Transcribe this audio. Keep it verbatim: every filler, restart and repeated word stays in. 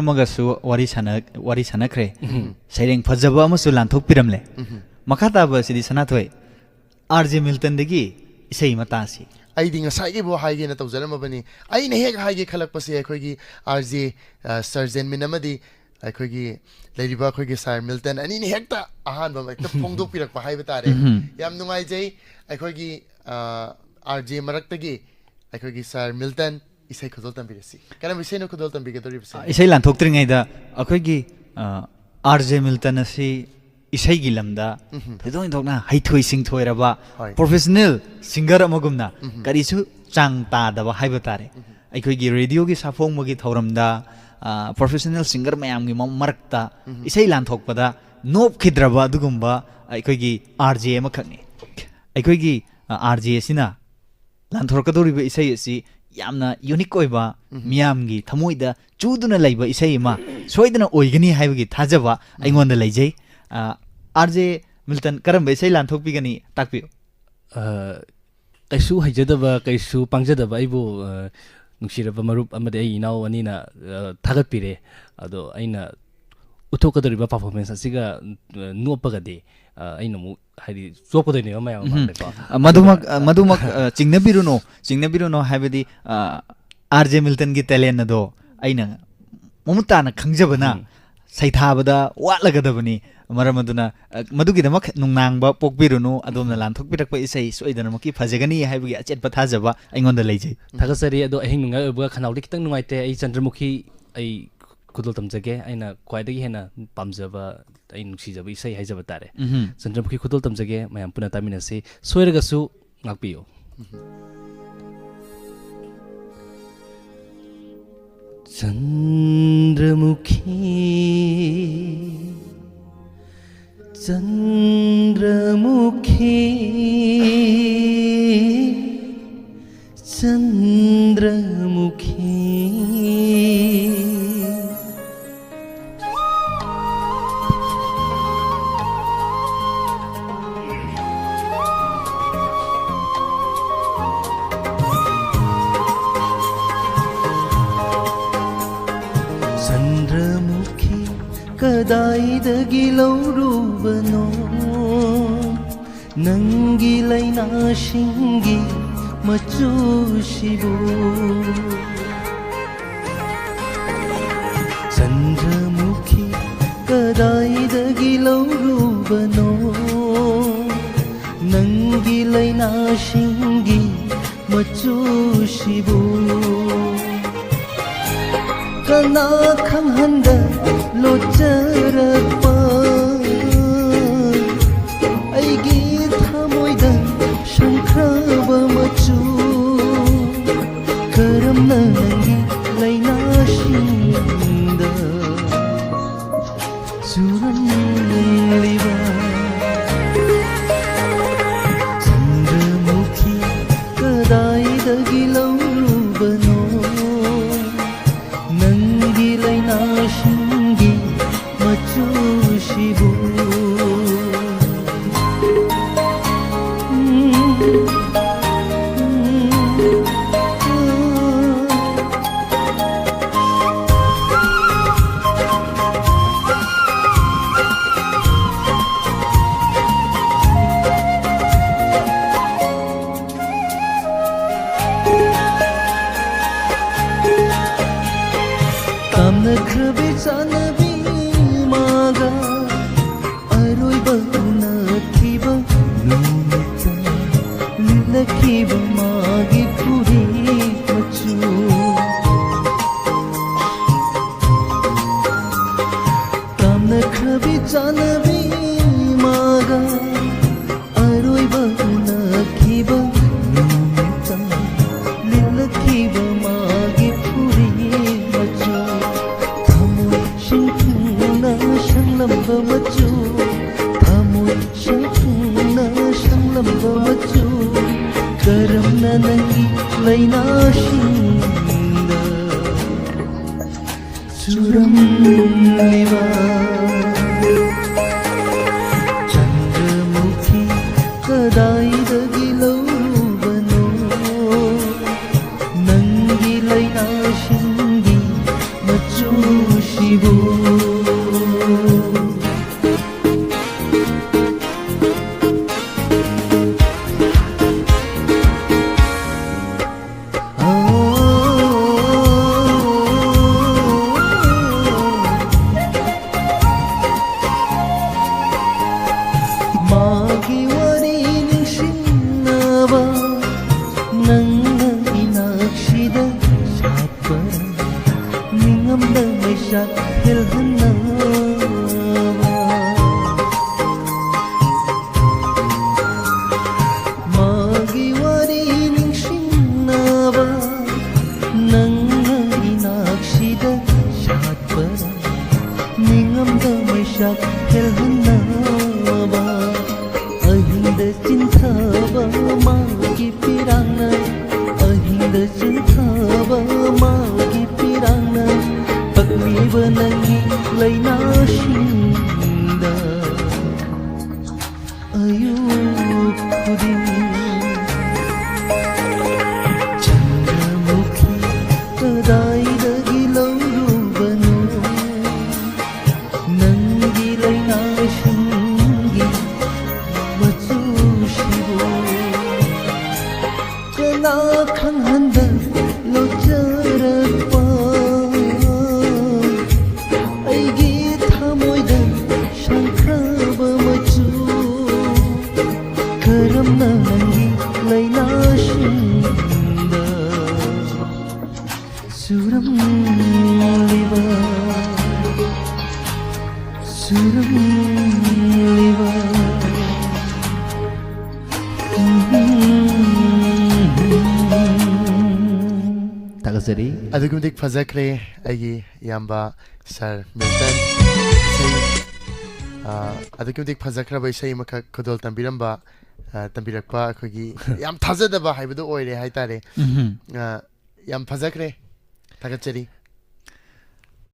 ꯑꯃꯒꯁꯨ ꯋꯥꯔꯤ ꯁꯥꯟꯅ-, ꯋꯥꯔꯤ ꯁꯥꯟꯅꯈ꯭ꯔꯦ꯫ ꯎꯝ꯫ ꯁꯩꯔꯦꯡ ꯐꯖꯕ ꯑꯃꯁꯨ ꯂꯥꯟꯊꯣꯛꯄꯤꯔꯝꯂꯦ꯫ ꯎꯝ꯫ ꯃꯈꯥ ꯇꯥꯕ ꯑꯁꯤꯗꯤ ꯁꯅꯥꯊꯣꯏ, ꯑꯥꯔ ꯖꯦ ꯃꯤꯜꯇꯟꯗꯒꯤ ꯏꯁꯩ ꯑꯃ ꯇꯥꯁꯤ꯫ ꯑꯩꯗꯤ ꯉꯁꯥꯏꯒꯤꯕꯨ ꯍꯥꯏꯒꯦꯅ ꯇꯧꯖꯔꯝꯃꯕꯅꯤ꯫ ꯑꯩꯅ ꯍꯦꯛ ꯍꯥꯏꯒꯦ ꯈꯜꯂꯛꯄꯁꯦ ꯑꯩꯈꯣꯏꯒꯤ ꯑꯥꯔ ꯖꯦ, ꯑ, ꯁꯔ ꯖꯦꯟꯃꯤꯟ ꯑꯃꯗꯤ ꯑꯩꯈꯣꯏꯒꯤ ꯂꯩꯔꯤꯕ ꯑꯩꯈꯣꯏꯒꯤ ꯁꯥꯔ ꯃꯤꯜꯇꯟ ꯑꯅꯤꯅ ꯍꯦꯛꯇ ꯑꯍꯥꯟꯕ ꯑꯃ ꯍꯦꯛꯇ ꯐꯣꯡꯗꯣꯛꯄꯤꯔꯛꯄ ꯍꯥꯏꯕ ꯇꯥꯔꯦ꯫ ꯎꯝ꯫ ꯌꯥꯝ ꯅꯨꯡꯉꯥꯏꯖꯩ꯫ ꯑꯩꯈꯣꯏꯒꯤ, ꯑ, ꯑꯥꯔ ꯖꯦ ꯃꯔꯛꯇꯒꯤ ꯑꯩꯈꯣꯏꯒꯤ ꯁꯥꯔ ꯃꯤꯜꯇꯟ ꯏꯁꯩ ꯈꯨꯗꯣꯜ ꯇꯝꯕꯤꯔꯁꯤ꯫ ꯀꯔꯝꯕ ꯏꯁꯩꯅꯣ ꯈꯨꯗꯣꯜ ꯇꯝꯕꯤꯒꯗꯧꯔꯤꯕꯁꯦ? ꯑ, ꯏꯁꯩ ꯂꯥꯟꯊꯣꯛꯇ꯭ꯔꯤꯉꯩꯗ ꯑꯩꯈꯣꯏꯒꯤ, ꯑ, ꯑꯥꯔ ꯖꯦ ꯃꯤꯜꯇꯟ ꯑꯁꯤ ꯏꯁꯩꯒꯤ ꯂꯝꯗ ꯎꯝꯍꯨꯝ꯫ ꯊꯣꯏꯗꯣꯛ ꯍꯦꯟꯗꯣꯛꯅ ꯍꯩꯊꯣꯏ ꯁꯤꯡꯊꯣꯏꯔꯕ ꯍꯣꯏ꯫ ꯄ꯭ꯔꯣꯐꯦꯁꯅꯦꯜ ꯁꯤꯡꯒꯔ ꯑꯃꯒꯨꯝꯅ ꯎꯝꯍꯨꯝ꯫ ꯀꯔꯤꯁꯨ ꯆꯥꯡ ꯇꯥꯗꯕ ꯍꯥꯏꯕ ꯇꯥꯔꯦ꯫ ꯎꯝꯍꯨꯝ꯫ ꯑꯩꯈꯣꯏꯒꯤ ꯔꯦꯗꯤꯑꯣꯒꯤ ꯁꯥꯐꯣꯡꯕꯒꯤ ꯊꯧꯔꯝꯗ, ꯑ, ꯄ꯭ꯔꯣꯐꯦꯁꯅꯦꯜ ꯁꯤꯡꯒꯔ ꯃꯌꯥꯝꯒꯤ ꯃ-, ꯃꯔꯛꯇ ꯎꯝꯍꯨꯝ꯫ ꯏꯁꯩ ꯂꯥꯟꯊꯣꯛꯄꯗ ꯅꯣꯞꯈꯤꯗ꯭ꯔꯕ ꯑꯗꯨꯒꯨꯝꯕ ꯑꯩꯈꯣꯏꯒꯤ ꯑꯥꯔ ꯖꯦ ꯑꯃꯈꯛꯅꯤ꯫ ꯑꯩꯈꯣꯏꯒꯤ, ꯑ, ꯑꯥꯔ ꯖꯦ ꯑꯁꯤꯅ ꯂꯥꯟꯊꯣꯔꯛꯀꯗꯧꯔꯤꯕ ꯏꯁꯩ ꯑꯁꯤ ꯌꯥꯝꯅ ꯌꯨꯅꯤꯛ ꯑꯣꯏꯕ, ꯎꯝꯍꯨꯝ꯫ ꯃꯤꯌꯥꯝꯒꯤ ꯊꯃꯣꯏꯗ ꯆꯨꯗꯨꯅ ꯂꯩꯕ ꯏꯁꯩ ꯑꯃ ꯁꯣꯏꯗꯅ ꯑꯣꯏꯒꯅꯤ ꯍꯥꯏꯕꯒꯤ ꯊꯥꯖꯕ ꯎꯝ꯫ ꯑꯩꯉꯣꯟꯗ ꯂꯩꯖꯩ꯫ ꯑ, ꯑꯥꯔ ꯖꯦ ꯃꯤꯜꯇꯟ, ꯀꯔꯝꯕ ꯏꯁꯩ ꯂꯥꯟꯊꯣꯛꯄꯤꯒꯅꯤ? ꯇꯥꯛꯄꯤꯌꯨ꯫ ꯑ, ꯀꯩꯁꯨ ꯍꯩꯖꯗꯕ, ꯀꯩꯁꯨ ꯄꯥꯡꯖꯗꯕ ꯑꯩꯕꯨ, ꯑ, ꯅꯨꯡꯁꯤꯔꯕ ꯃꯔꯨꯞ ꯑꯃꯗꯤ ꯑꯩ ꯏꯅꯥꯎ ꯑꯅꯤꯅ, ꯑ, ꯊꯥꯒꯠꯄꯤꯔꯦ꯫ ꯑꯗꯣ ꯑꯩꯅ ꯎꯠꯊꯣꯛꯀꯗꯧꯔꯤꯕ ꯄꯔꯐꯣꯔꯃꯦꯟꯁ ꯑꯁꯤꯒ, ꯑ, ꯅꯣꯞꯄꯒꯗꯤ, ꯑ, ꯑꯩꯅ ꯑꯃꯨꯛ ꯍꯥꯏꯗꯤ ꯆꯣꯞꯀꯗꯣꯏꯅꯦꯕ ꯃꯌꯥꯝ ꯎꯝ꯫ ꯃꯃꯥꯡꯗꯀꯣ꯫ ꯑ, ꯃꯗꯨꯃꯛ, ꯑꯗꯨꯅ ꯑ, ꯃꯗꯨꯃꯛ, ꯑ, ꯆꯤꯡꯅꯕꯤꯔꯨꯅꯨ, ꯆꯤꯡꯅꯕꯤꯔꯨꯅꯨ ꯍꯥꯏꯕꯗꯤ, ꯑ, ꯑꯥꯔ ꯖꯦ ꯃꯤꯜꯇꯟꯒꯤ ꯇꯦꯂꯦꯟ ꯑꯗꯣ ꯑꯩꯅ ꯃꯃꯨꯠ ꯇꯥꯅ ꯈꯪꯖꯕꯅ ꯎꯝ꯫ ꯁꯩꯊꯥꯕꯗ ꯋꯥꯠꯂꯒꯗꯕꯅꯤ꯫ ꯃꯔꯝ ꯑꯗꯨꯅ, ꯑ, ꯃꯗꯨꯒꯤꯗꯃꯛ ꯅꯨꯡꯅꯥꯡꯕ ꯄꯣꯛꯄꯤꯔꯨꯅꯨ꯫ ꯑꯗꯣꯝꯅ ꯂꯥꯟꯊꯣꯛꯄꯤꯔꯛꯄ ꯏꯁꯩ ꯁꯣꯏꯗꯅꯃꯛꯀꯤ ꯐꯖꯒꯅꯤ ꯍꯥꯏꯕꯒꯤ ꯑꯆꯦꯠꯄ ꯊꯥꯖꯕ ꯑꯩꯉꯣꯟꯗ ꯂꯩꯖꯩ꯫ ꯊꯥꯒꯠꯆꯔꯤ꯫ ꯑꯗꯣ ꯑꯍꯤꯡ ꯅꯣꯡꯌꯥꯏ ꯑꯣꯏꯕꯒ ꯈꯅꯥꯎꯗꯤ ꯈꯤꯇꯪ ꯅꯨꯡꯉꯥꯏꯇꯦ꯫ ꯑꯩ ꯆꯟꯗ꯭ꯔꯃꯨꯈꯤ ꯑꯩ ꯈꯨꯗꯣꯜ ꯇꯝꯖꯒꯦ꯫ ꯑꯩꯅ ꯈ꯭ꯋꯥꯏꯗꯒꯤ ꯍꯦꯟꯅ ꯄꯥꯝꯖꯕ, ꯑꯩ ꯅꯨꯡꯁꯤꯖꯕ ꯏꯁꯩ ꯍꯥꯏꯖꯕ ꯇꯥꯔꯦ꯫ ꯎꯝꯍꯨꯝ꯫ ꯆꯟꯗ꯭ꯔꯃꯨꯈꯤ ꯈꯨꯗꯣꯜ ꯇꯝꯖꯒꯦ꯫ ꯃꯌꯥꯝ ꯄꯨꯟꯅ ꯇꯥꯃꯤꯟꯅꯁꯤ꯫ ꯁꯣꯏꯔꯒꯁꯨ ꯉꯥꯛꯄꯤꯌꯨ꯫ ꯎꯝꯍꯨꯝ꯫ ꯆꯟꯗ꯭ꯔꯃꯨꯈꯤ, ꯆꯟꯗ꯭ꯔꯃꯨꯈꯤ, ꯆꯟꯗ꯭ꯔꯃꯨꯈꯤ꯫ ꯆꯟꯗ꯭ꯔꯃꯨꯈꯤ, ꯀꯗꯥꯏꯗꯒꯤ ꯂꯧꯔꯨꯕꯅꯣ ꯅꯪꯒꯤ ꯂꯩꯅꯥꯁꯤꯡꯒꯤ ꯃꯆꯨꯁꯤꯕꯨ? ꯆꯟꯗ꯭ꯔꯃꯨꯈꯤ, ꯀꯗꯥꯏꯗꯒꯤ ꯂꯧꯔꯨꯕꯅꯣ ꯅꯪꯒꯤ ꯂꯩꯅꯥꯁꯤꯡꯒꯤ ꯃꯆꯨꯁꯤꯕꯨ? ꯀꯅꯥ ꯈꯪꯍꯟꯗ ꯂꯣꯠꯆꯔꯛꯄ ꯑꯩꯒꯤ ꯊꯃꯣꯏꯗ ꯁꯪꯈ꯭ꯔꯕ ꯃꯆꯨ? ꯀꯔꯝꯅ ꯅꯪꯒꯤ ꯂꯩꯅꯥꯁꯤꯡꯗ ꯆꯨꯔꯝꯂꯤꯕ? ꯆꯟꯗ꯭ꯔꯃꯨꯈꯤ, ꯀꯗꯥꯏꯗꯒꯤ ꯂꯧꯔꯨꯕꯅꯣ ꯅꯪꯒꯤ ꯂꯩꯅꯥꯁꯤꯡꯒꯤ ꯃꯆꯨꯁꯤꯕꯨ? ꯇꯥꯝꯅꯈ꯭ꯔꯕꯤ ꯆꯥꯟꯅꯕꯤ ꯃꯥꯒ ꯑꯔꯣꯏꯕ ꯎꯅꯈꯤꯕ ꯅꯨꯃꯤꯠꯇ ꯂꯤꯠꯂꯛꯈꯤꯕ ꯃꯥꯒꯤ ꯐꯨꯔꯤꯠ ꯃꯆꯨ꯫ ꯇꯥꯝꯅꯈ꯭ꯔꯕꯤ ꯆꯥꯟꯅꯕꯤ ꯃꯥꯒ ꯑꯔꯣꯏꯕ ꯎꯅꯈꯤꯕ ꯅꯨꯃꯤꯠꯇ ꯂꯤꯠꯂꯛꯈꯤꯕ ꯃꯥꯒꯤ ꯐꯨꯔꯤꯠ ꯃꯆꯨ꯫ ꯊꯃꯣꯏ ꯁꯤꯡꯊꯨꯅ ꯁꯪꯂꯝꯕ ꯃꯆꯨ, ꯊꯃꯣꯏ ꯁꯤꯡꯊꯨꯅ ꯁꯪꯂꯝꯕ ꯃꯆꯨ꯫ ꯀꯔꯝꯅ ꯅꯪꯒꯤ ꯂꯩꯅꯥꯁꯤꯡꯗ ꯆꯨꯔꯝꯂꯤꯕ? ꯆꯟꯗ꯭ꯔꯃꯨꯈꯤ, ꯀꯗꯥꯏꯗꯒꯤ ꯂꯧꯔꯨꯕꯅꯣ ꯅꯪꯒꯤ ꯂꯩꯅꯥꯁꯤꯡꯒꯤ ꯃꯆꯨ? ꯅꯨꯡꯁꯤꯕꯨ꯫ ꯃꯥꯒꯤ ꯋꯥꯔꯤ ꯅꯤꯡꯁꯤꯡꯅꯕ ꯅꯪꯅ ꯏꯅꯥꯛꯁꯤꯗ ꯁꯥꯠꯄ ꯅꯤꯡꯉꯝꯗ ꯃꯩꯁꯥꯛ ꯍꯦꯜꯍꯟꯅꯕ꯫ ꯃꯥꯒꯤ ꯋꯥꯔꯤ ꯅꯤꯡꯁꯤꯡꯅꯕ ꯅꯪꯅ ꯏꯅꯥꯛꯁꯤꯗ ꯁꯥꯠꯄ ꯅꯤꯡꯉꯝꯗ ꯃꯩꯁꯥꯛ ꯍꯦꯜꯍꯟꯅꯕ꯫ ꯑꯍꯤꯡꯗ ꯆꯤꯟꯊꯕ ꯃꯥꯒꯤ ꯄꯤꯔꯥꯡꯅ, ꯑꯍꯤꯡꯗ ꯆꯤꯟꯊꯕ ꯃꯥꯒꯤ ꯄꯤꯔꯥꯡꯅ ꯄꯛꯂꯤꯕ ꯅꯪꯒꯤ ꯂꯩꯅꯥꯁꯤꯡꯗ꯫ ꯑꯌꯨꯛ ꯈꯨꯗꯤꯡ ꯆꯟꯗ꯭ꯔꯃꯨꯈꯤ ꯀꯗꯥꯏꯗꯒꯤ ꯂꯧꯔꯨꯕꯅꯣ? ꯅꯪꯒꯤ ꯂꯩꯅꯥꯁꯤꯡꯒꯤ ꯃꯆꯨꯁꯤꯕꯨ ꯀꯅꯥ ꯈꯪꯍꯟꯗ ꯂꯧꯖꯔꯛꯄ ꯑꯩꯒꯤ ꯊꯃꯣꯏꯗ ꯁꯪꯈ꯭ꯔꯕ ꯃꯆꯨ ꯀꯔꯝꯅ ꯅꯪꯒꯤ ꯂꯩꯅꯥꯁꯤꯡꯗ ꯆꯨꯔꯝꯂꯤꯕ, ꯆꯨꯔꯝꯂꯤꯕ꯫ ꯊꯥꯒꯠꯆꯔꯤ꯫ ꯑꯗꯨꯛꯀꯤ ꯃꯇꯤꯛ ꯐꯖꯈ꯭ꯔꯦ ꯑꯩꯒꯤ ꯏꯌꯥꯝꯕ ꯁꯥꯔ ꯃꯤꯜꯇꯟ꯫ ꯏꯁꯩ, ꯑ, ꯑꯗꯨꯛꯀꯤ ꯃꯇꯤꯛ ꯐꯖꯈ꯭ꯔꯕ ꯏꯁꯩ ꯑꯃꯈꯛ ꯈꯨꯗꯣꯜ ꯇꯝꯕꯤꯔꯝꯕ, ꯑ, ꯇꯝꯕꯤꯔꯛꯄ ꯑꯩꯈꯣꯏꯒꯤ ꯌꯥꯝ ꯊꯥꯖꯗꯕ ꯍꯥꯏꯕꯗꯨ ꯑꯣꯏꯔꯦ ꯍꯥꯏꯇꯥꯔꯦ꯫ ꯎꯝꯍꯨꯝ꯫ ꯑ, ꯌꯥꯝ ꯐꯖꯈ꯭ꯔꯦ꯫ ꯊꯥꯒꯠꯆꯔꯤ꯫